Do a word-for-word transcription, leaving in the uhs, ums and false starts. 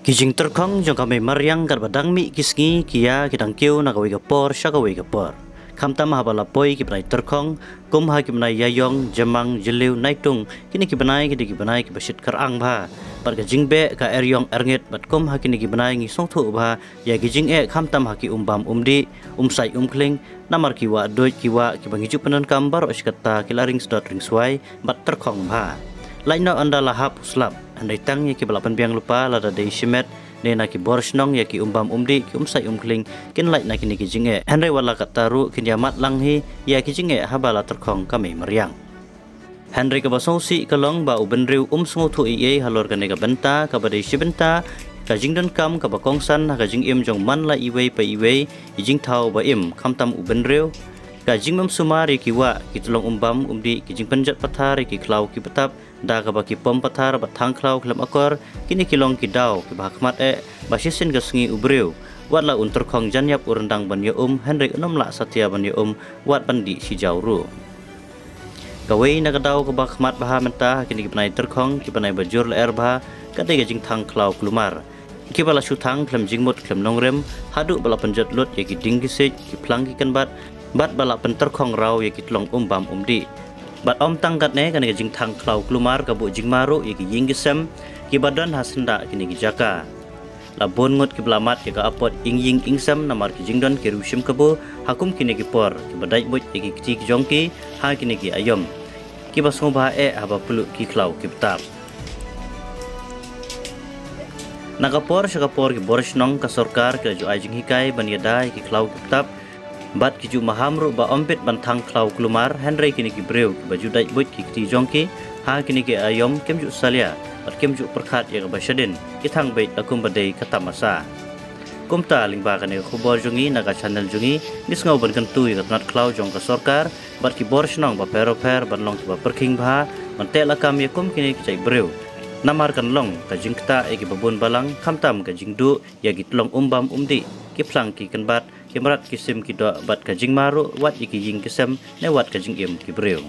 Ki jingtyrkhong jong ka mei mariang katba dang mih ki sngi ki ïa ki dang kiew na kawei ka por sha kawei ka por. Khamtam haba la poi ki bnai tyrkhong, kum ha ki bnai Ïaïong, Jymmang, Jylliew, Naitung, kine ki bnai ki dei ki bnai kiba shit kyrang bha. Bad ka jingbeh ka eriong erngit bad kum ha kine ki bnai ngi sngewthuh bha ïa ki jingeh khamtam ha ki umbam umdih, umsait umkhlieng, namar ki wah duid ki wah kiba ngi ju pyndonkam baroh shi katta ki la ring sdot ring swai bad tyrkhong bha. Lait noh ynda la hap u slap, hynrei tang ïa kiba la pynbiang lypa lada dei shimet ne na ki bor shnong ïa ki umbam umdih, ki umsait umkhlieng kin lait na kine ki jingeh. Hynrei wat la katta ruh kin ïa mad lang hi ïa ki jingeh haba la tyrkhong ka mei mariang. Hynrei kaba sngewsih ka long ba u bynriew um sngewthuh ei ei halor kane ka bynta, kaba dei shi bynta ka jingdonkam kaba kongsan ha ka jingim jong man la iwei pa iwei i jingthaw ba im, khamtam u bynriew. Ka jingbym sumar ïa ki wah, ki tyllong umbam umdih, ki jingpynjot pathar ïa ki khlaw ki btap, da kaba ki pom pathar bad thang khlaw khlem akor, kine ki long ki daw kiba ha khmat eh ba shisien ka sngi u briew wat la un tyrkhong jan ïap u ryndang ban ïa um, hynrei un ym lah satia ban ïa um wat ban dih shi jaw ruh. Kawei na ka daw kaba ha khmat bha mynta ha kine ki bnai tyrkhong, ki bnai ba jur lyer bha, ka dei ka jingthang khlaw kulmar, kiba la shu thang khlem jingmut khlem nongrim, haduh ba la pynjot lut ïa ki dieng ki siej, ki phlang ki kynbat, bad ba la pyntyrkhong raw ïa ki tyllong umbam umdih. Bad ym tang katne, kane ka jingthang khlaw kulmar ka buh jingma ruh ïa ki ïing ki sem kiba don ha syndah kine ki jaka. La bun ngut kiba la mad ïa ka apot ing ïing ing sem namar ki jingdon ki riew shim kabu ha kum kine ki por, kiba dait buit ïa ki kti ki jong ki ha kine ki aïom, kiba sngewbha eh haba pluh ki khlaw ki btap. Na ka por sha ka por ki bor shnong, ka sorkar ki la ju ai jinghikai ban ïada ïa ki khlaw ki btap bad ki ju maham ruh ba ym bit ban thang khlaw kulmar, hynrei kine ki briew kiba ju dait buit ki kti jong ki ha kine ki aïom kim ju salia bad kim ju pyrkhat ïa kaba shadien, ki thang beit la kumba dei ka tamasa. Kumta lyngba kane ka khubor jong ngi na ka channel jong ngi, ngi sngew ban kyntu ïa ka tnat khlaw jong ka sorkar bad ki bor shnong bapher bapher ban long kiba pyrkhing bha ban teh lakam ïa kum kine ki jait briew. Namar kan long ka jingktah ïa kiba bun balang, khamtam ka jingduh ïa ki tyllong umbam umdih, ki phlang ki kynbat, ki mrad ki sim ki doh bad ka jingma ruh wat ïa ki ïing ki sem ne wat ka jingim ki briew.